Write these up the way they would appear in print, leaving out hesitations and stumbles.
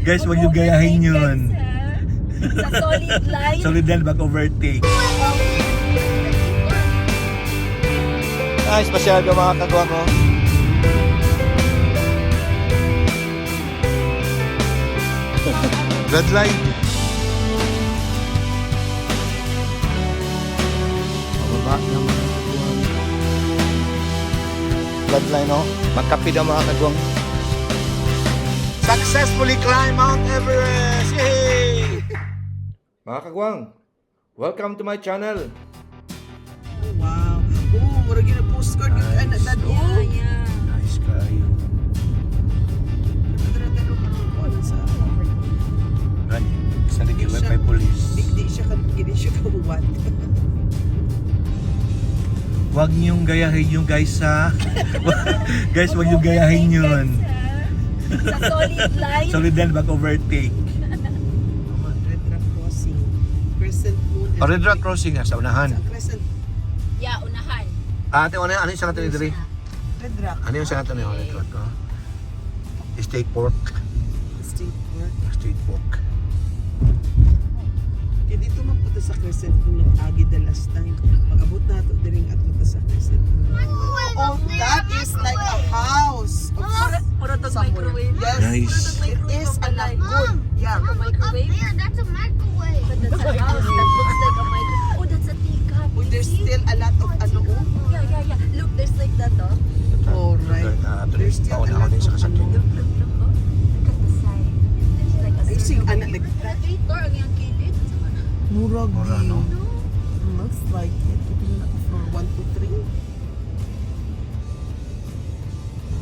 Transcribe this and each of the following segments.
Guys, wag niyo gayahin yun. Sa solid line. Solid line, bag overtake. Nice, masyado, mga kagwang, oh. Red line. Pababa na, mga kagwang. Red line, oh. Magkape daw, mga kagwang. Successfully climb Mount Everest! Yay! Mga kagwang, welcome to my channel. Oh, wow. Oh, murag yun ang postcard yung anak dad. Oh. Yeah. Nice kayo. Ano sa Gani, sa lagi wifi police. Di siya ka di siya kahuwat. Wag niyong gayahin yung guys sa Guys, wag niyong gayahin yun. Sa solid line. Solid line, bag overtake. Red Rock Crossing. Crescent Moon. Oh, Red Rock Crossing ah, sa unahan. Sa Crescent Yeah, unahan. Ah, ate, ano yung sa natin ni Dre? Red Rock Ano yung sa natin ni Red Rock? Oh? State Pork. State Park. State Pork. Kaya dito man punta sa Crescent Moon nag-agi the last time. Mag-abot na ito diring ato ta sa Crescent Moon. Oh, that is like a house. Of Mura tog somewhere. microwave. Yes. Nice. It is a good. Yeah. Microwave? There, that's a microwave. But that's a house that looks like a microwave. Oh, that's a teacup. Oh, You there's see? still a lot of ano oh. Yeah. Look, there's like that, oh. Oh, right. Ah, There's still a Pauna-una lot yung sa of kasakyan. ano. Look, look, look, oh. Look at the side. And there's like a Ay, sing, circle. anak, like that. Elevator, ang iyang kilid. Murag Mura, di. no? No. Looks like it. Ito na floor 1, 2, 3.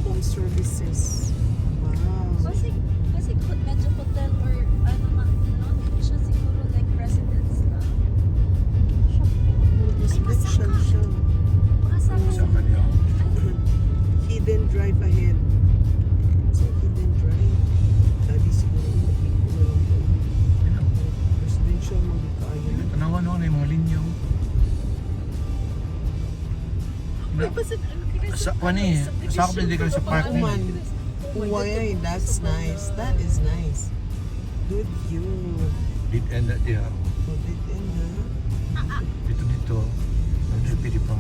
Home services. Wow. Kasi medyo hotel or ano na, no? Hindi siya siguro like residence lang. Residential siya. Makasama Sa kanya. Hidden drive ahead. So, hidden drive. Daddy siguro mag-iko na lang to. Residential mag-kaayo. Tanawan no, na yung mga linyo. Ay, basin, ang Sa, ano eh, sa ako hindi ka sa park Oh, man. Uy, that's nice. That is nice. Good view. Did end that, yeah. Oh, dead end, ha? Dito dito. Ano pwede pa.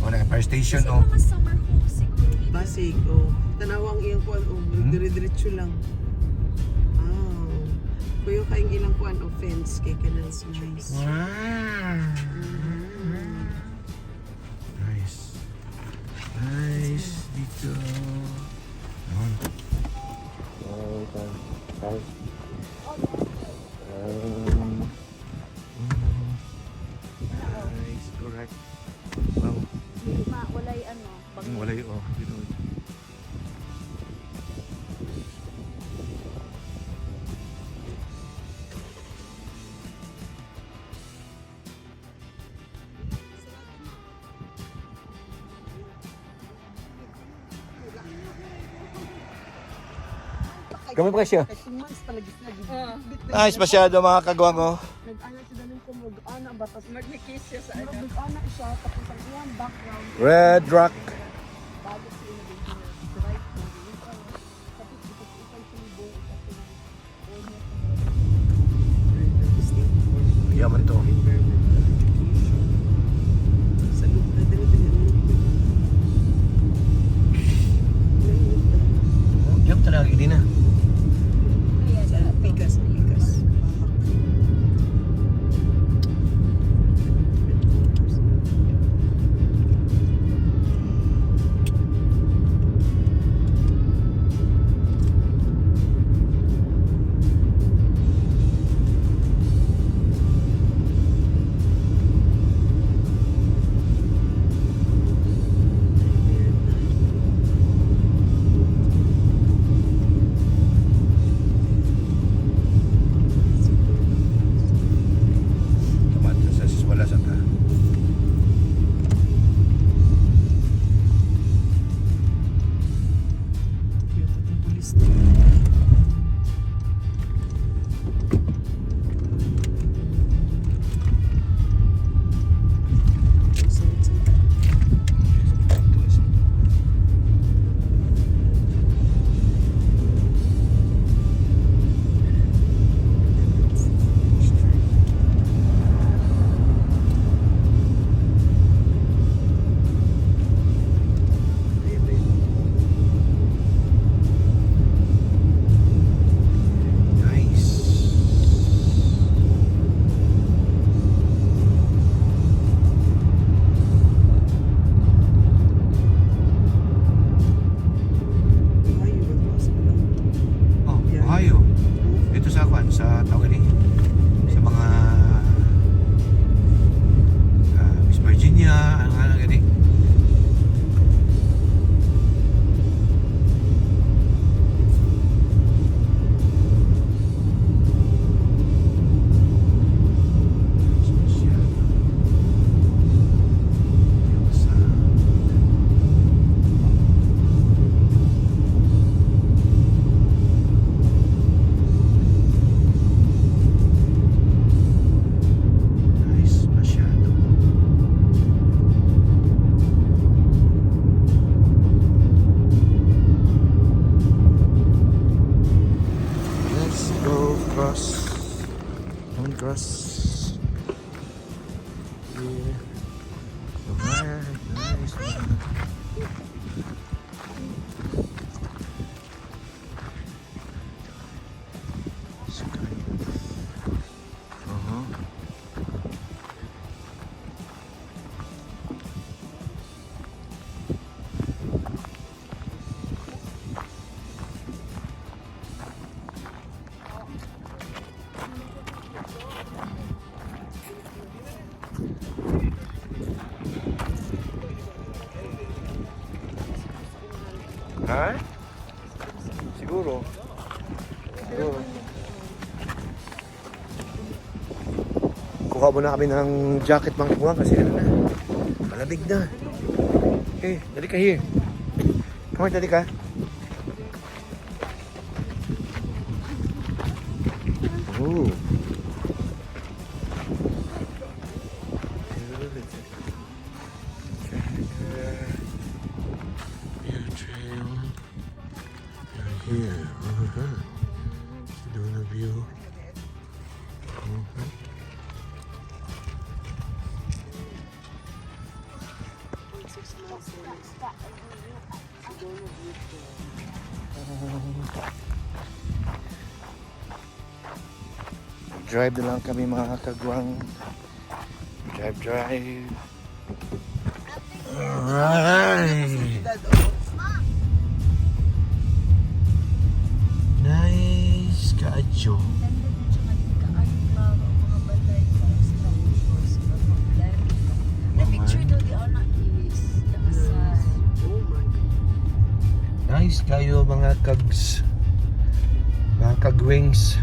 Oh, na fire station Kasi oh. mga summer home siguro dito. Basig, oh. Tanawang iyang kuan, oh. Hmm? Dire-diretso lang. Ah. Kuyo kayong ilang kuan, oh, fence kay kanang nice. Wow. Nice. Nice dito. Ayan. Nice, correct. Wow. Ma, walay ano. Walay oh. Dito. Kami pa siya. Kay 2 months palagi sila. Nice masyado, mga kagwang, oh. Nag-ana sila ng kumug ana ba tas nag-kiss siya sa ano. Nag-ana siya tapos ang iyang background Red Rock. bago siya nag right mo. Tapos ipag siya buo. Yaman to. Environmental education. Sa loob na dire dire. Diyan talaga hindi na. Sa Pikas, Pikas. kwan sa tawag ni sa mga Miss Virginia, ano nga gani. Nice, masyado. Let's go cross. Don't cross. Here. Alright, nice. Sky. Ha? Siguro. Siguro. Kuha muna kami ng jacket, mga kagwang, kasi ano na. Malamig na. Okay, dali ka here. Come on, dali ka. Oh. View trail. Right here. Doing a view. Drive na lang kami, mga kagwang. Drive, drive. Alright. Dad, oh. Nice kaayo. Ganda din siya nga dito kaayo klaro ang mga balay sa sila sa mga. The picture daw di ana is the aside. Oh my God. Nice kayo, mga kags. Mga kagwings.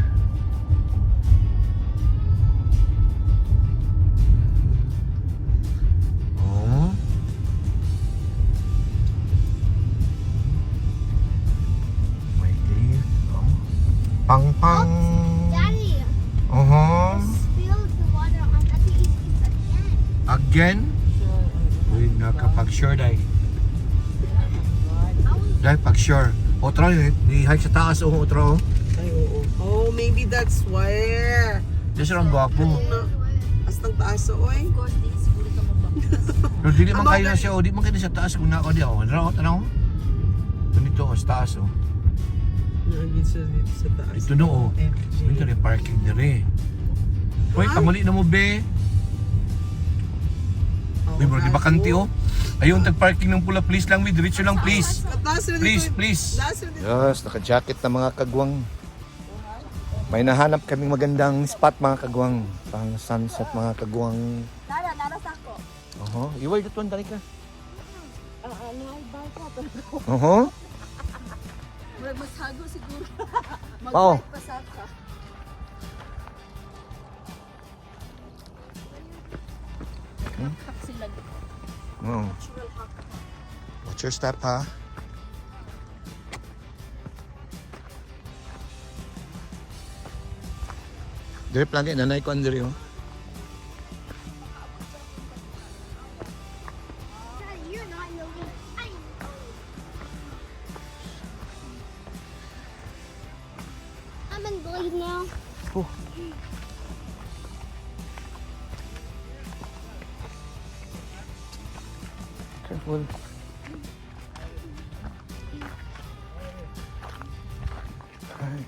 Oh. May leaf. Oh. Pang pang. Daddy, spilled the water on Ate East again. Again? Uy, nakapag sure dai. Dai pag sure. Otro, di hike sa taas oh, otro. Ay, oo. Oh, maybe that's why. Di siya ang gwapo. Katong na, astang taas, oy. Of course, di siguro ka mabangkas. Pero dili man Ang kayo na mga siya, oh, di man kayo na sa taas kung nako di oh. Tanaw, tanaw. Ito nito oh, sa taas oh. Naagin siya dito sa taas. Ito no oh. FG. Dito rin parking dire. Hoy, panguli na mo be. Oo, Uy, bro, di taas, bakante oh. Ayun, tag-parking ng pula, please lang, with diretso lang, please. Taas na dito. Please, please. Taas na dito. Yes, naka-jacket na, mga kagwang. May nahanap kaming magandang spot, mga kagwang. Pang sunset, mga kagwang. Nara, nara sa ako. Oho, iway dito, dali ka. Oho. Murag mas hago siguro. Oo. Mag-drive pa sa ka. Hak sila. Oo. Natural hak. Watch your step ha. Dire plani nanay ko andre oh. Daddy, you're not knowing. I know. I'm in the lead now. Oh. Careful. Ay.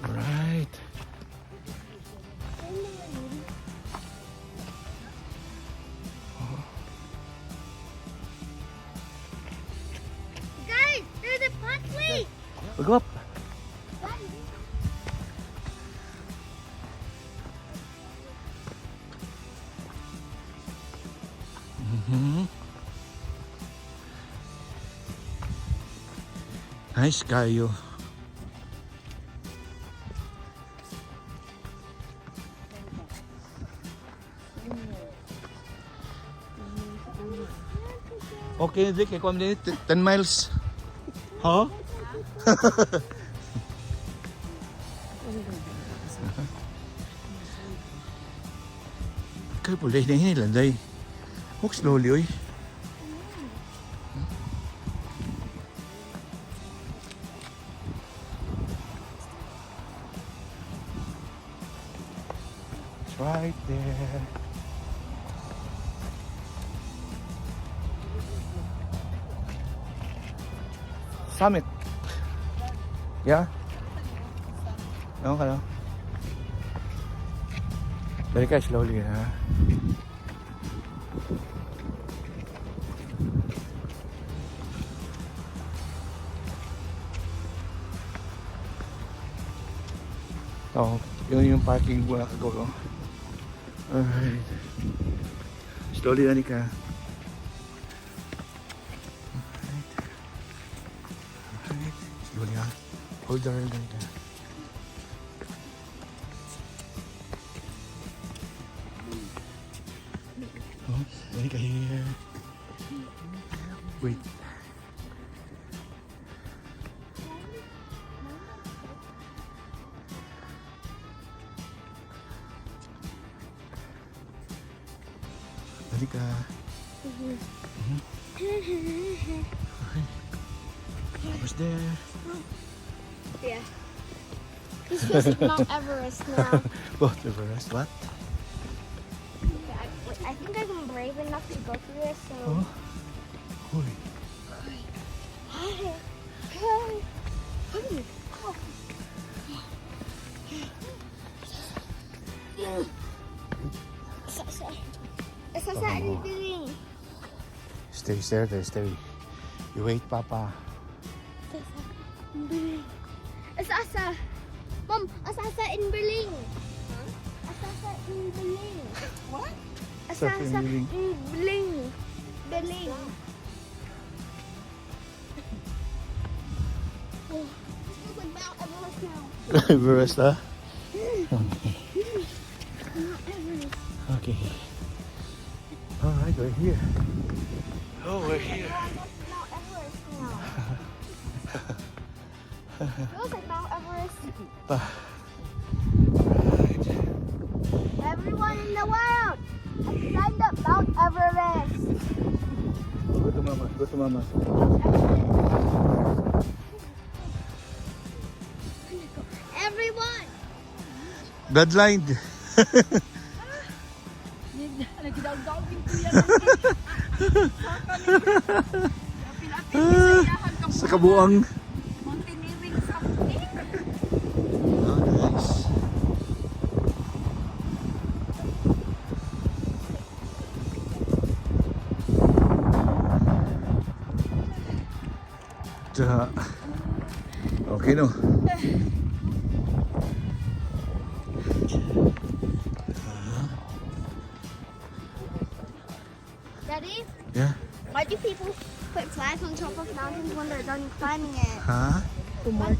Right. We go up. Daddy. Nice kayo. Okay, Vic, kay din 10 miles. Huh? Kay pulay na hinilan day. Walk slowly, oy. It's right there. Summit. Yeah? No, ka no? Balik ka slowly, ha? Oh, yun yung parking, mga kagwang. Alright. Slowly, Danica. Alright. Alright. Slowly, ha? Hold the rail, Danica. Oh, Danica here. Wait. Danica. Almost there. Yeah. This feels like Mount Everest now. Mount Everest, what? Wait, I think I'm brave enough to go through this, so. Oh. Hoy. Hi. Hi. Sa Oh. doing? Stay there, there, stay. You wait, Papa. Asa. Mom, asa in Berlin. Asa in Berlin. What? Asa Asa in Berlin. in Berlin. Berlin. Oh, this feels like Mount Everest now. Everest, huh? Mount Everest. Okay. All right, we're here. Oh, we're here. Mount Everest now. Feels like Mount Everest. Right. Everyone in the world has climbed up Mount Everest. Go to Mama. Go to Mama. Everyone. Bloodline. Nagdaog-daog yung kuya ng Apil-apil sa iyahan ka Sa kabuang. mountaineering something. Oh, nice. Da. Okay, no? Daddy, Yeah. why do people put flags on top of mountains when they're done climbing it? Huh? To mark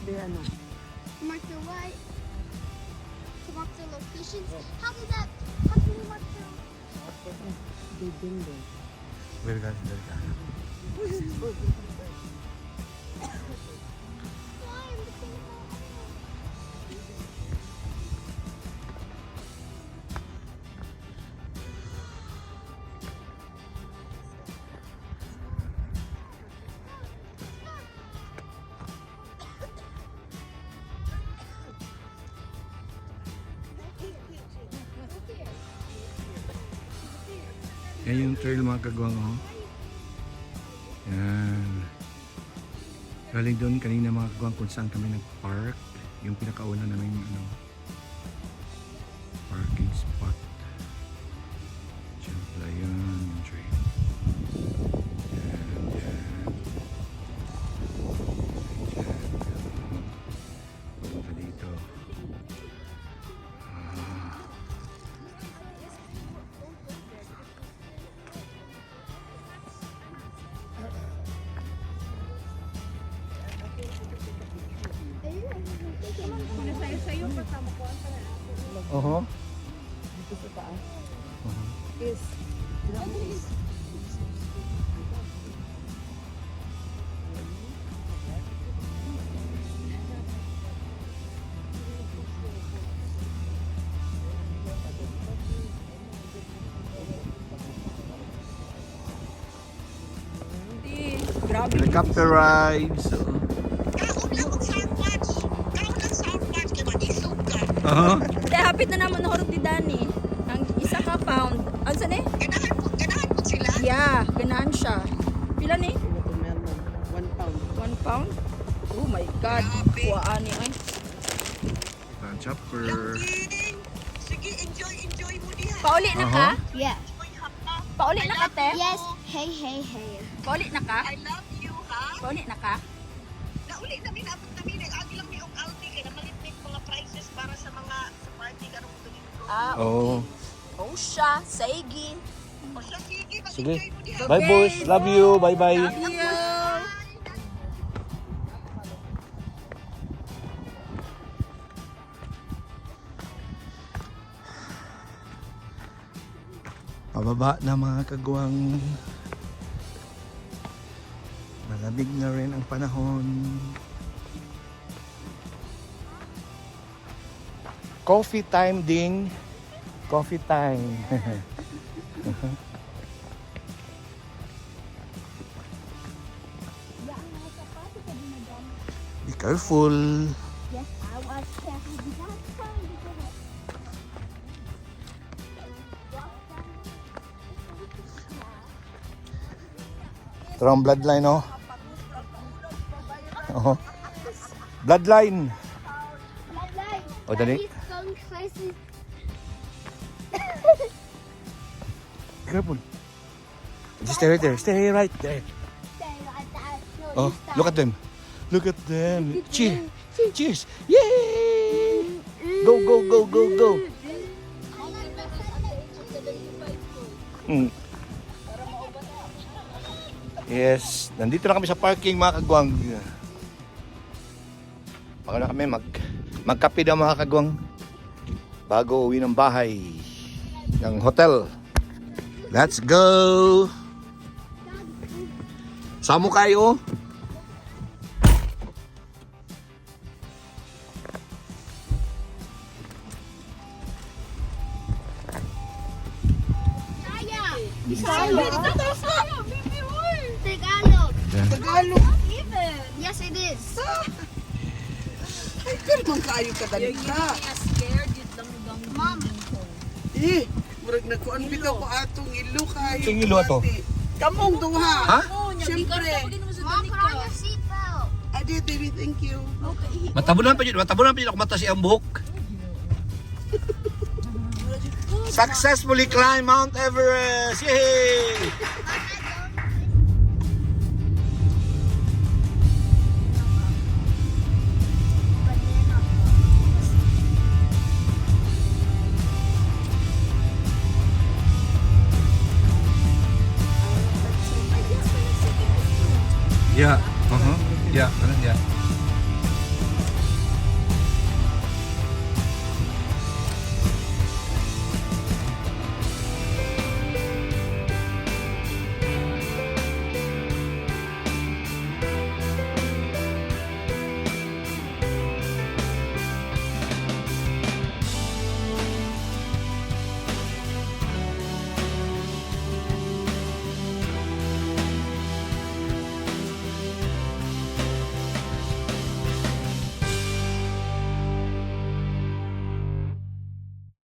their ano. To mark their what? To mark their locations? How does that? How can you mark their? They been there. Very good, very good. Why? I'm the king of Mount Everest. Yan yung trail, mga kagwang, oh. Yan. Galing doon kanina, mga kagwang, kung saan kami nag-park. Yung pinakauna namin ano, parking spot. Diyan pala yun, yung trail. Yan, yan. Yan. Dito sa taas. Yes. Ano is? Grabe. Helicopter rides. Kaon lang og sandwich. Kaon lang sandwich kay maisog ka. Kaya hapit na naman nahurot ni Danny. Ang 1 ka pound. Ano ni? Ganahan po sila. Yeah, ganahan siya. Pila ni? Watermelon. 1 pound. 1 pound? Oh my God. Grabe. Kuhaan ni ay. Chopper. King. Sige, enjoy, enjoy mo diha. Pauli na ka? Yeah. Enjoy ha. Pauli na ka, te? Yes. Hey, hey, hey. Pauli na ka? I love you ha. Pauli na ka? Nauli na mi, naabot na mi, nag-agi lang mi og Aldi kay namalit mi mga prices para sa mga sa party karong Domingo. Ah, Oh. oh siya. Saigi. O siya, sige, Sige. mag-enjoy mo diha. Bye, boys. Love you. Bye-bye. Love you. Pababa na, mga kagwang. Malamig na rin ang panahon. Coffee time ding. Coffee time. Be careful. Yes, I was careful because I'm trying to get it. Ito ang bloodline, oh. Oh. Bloodline. Bloodline. Oh, dali. He's going crazy. Careful. Just stay right there. Stay right there. Stay right there. No, Oh, you stop. look at them. Look at them. Cheers. Cheers. Yay! Go, go, go, go, go. Yes, nandito na kami sa parking, mga kagwang. Baka na kami magkape daw, mga kagwang, bago uwi ng bahay ng hotel. Let's go! Samo kayo? Bisaya. Tagalog. Tagalog. Yes, it is. Ay, pero man kaayo kadali ka. Scared yun lang gang. Mom. Eh, murag nagkuan bitaw ko atong ilo kayo. Sing ilo ato? Kamong duha. Ha? Siyempre. Mom, put on your seatbelt. Ade, baby, thank you. Matabunan pa yun ako mata siyang buhok. Successfully climb Mount Everest! Yay! Yeah. Yeah. Yeah.